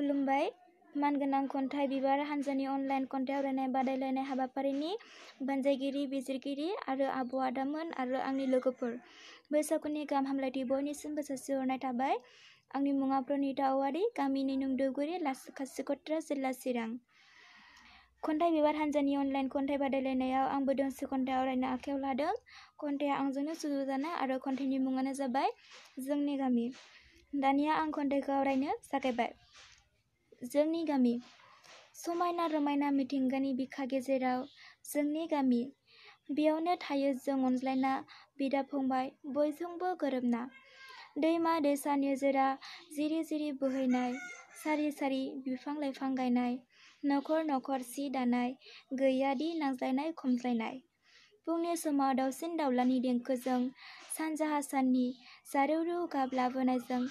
खुलुमबाय। मानगोनां खन्थाइ बिबार हानजानि अनलाइन खन्थाइ आवरायनाय बादायलायनाय हाबाफारिनि बानजायगिरि बिजिरगिरि आरो आब' आदामोन आरो आंनि लोगोफोर, बैसागुनि गाहाम हामलायथि बयनिसिमबो जासिहरनाय थाबाय। आंनि मुङा प्रनिता औवारी, गामिनि नोंदोगुरि, खासिकत्रा, जिल्ला चिरां। खन्थाइ बिबार हानजानि अनलाइन खन्थाइ बादायलायनायाव आंबो दोंसे खन्थाइ आवरायनो आखायाव लादों। खन्थाइया आंजोंनो सुजुजानाय आरो खन्थाइनि मुङानो जाबाय जोंनि गामि। दानिया आं खन्थाइखौ आवरायनो जागायबाय। जोंनि गामि। समायना रमायना मिथिंगानि बिखा गेजेराव जोंनि गामि। बेयावनो थायो जों अनज्लायना, बिदा फंबाय बयजोंबो गोरोबना। दैमा दैसा निजोरा जिरि जिरि बोहैनाय, सारि सारि बिफां लाइफां गायनाय, नखर नखर सि दानाय, गैयादि नांज्लायनाय खमज्लायनाय। फुंनि समाव दाउसिन दाउलानि देंखोजों, सानजाहा साननि जारौरौ गाब लाबोनायजों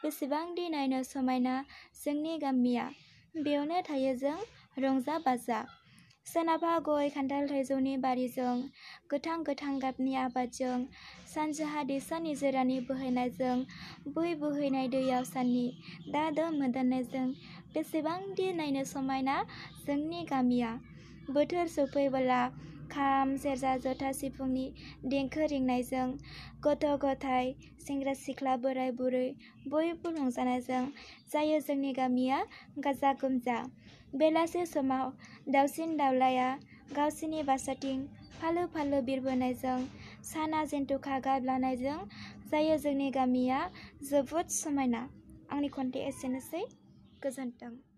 बेसेबांदि नायनो समायना जोंनि गामिया। बेयावनो थायो जों रंजा बाजा। सोनाबहा गय खान्थाल थाइजौनि बारिजों, गोथां गोथां गाबनि आबादजों, सानजाहा दैसा निजोरानि बोहैनायजों, बै बोहैनाय दैयाव साननि दादो मोदाननायजों बेसेबांदि नायनो समायना जोंनि गामिया। बोथोर सफैबोला खाम सेरजा जथा सिफुंनि देंखो रिंनायजों, गथ' गथाय सेंग्रा सिख्ला बोराय बुरै बयबो रंजानायजों जायो जोंनि गामिया गाजा गोमजा। बेलासे समाव दाउसिन दाउलाया गावसिनि बासाथिं फालो फालो बिरबोनायजों, साना जेनथुखा गाब लानायजों जायो जोंनि गामिया जोबोद समायना। आंनि खन्थाइया एसेनोसै। गोजोन्थों।